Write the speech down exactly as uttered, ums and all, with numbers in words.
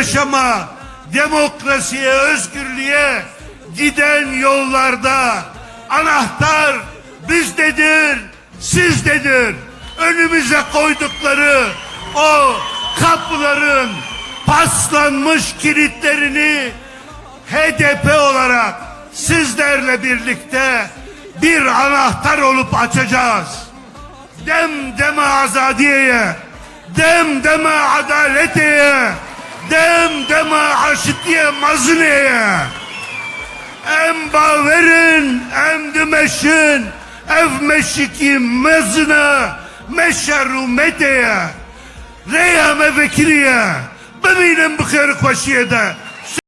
yaşama, demokrasiye, özgürlüğe giden yollarda anahtar bizdedir, sizdedir. Önümüze koydukları o kapıların paslanmış kilitlerini H D P olarak sizlerle birlikte bir anahtar olup açacağız. Dem dema azadiyeye, dem dema adaleteye, dem dema aşitiye mazineye. Em bawerin, em dimeşin, ev meşikî mezina meşa rûmeteye. Rêya me vekirîye, bimînin bi xêr û xweşîye de.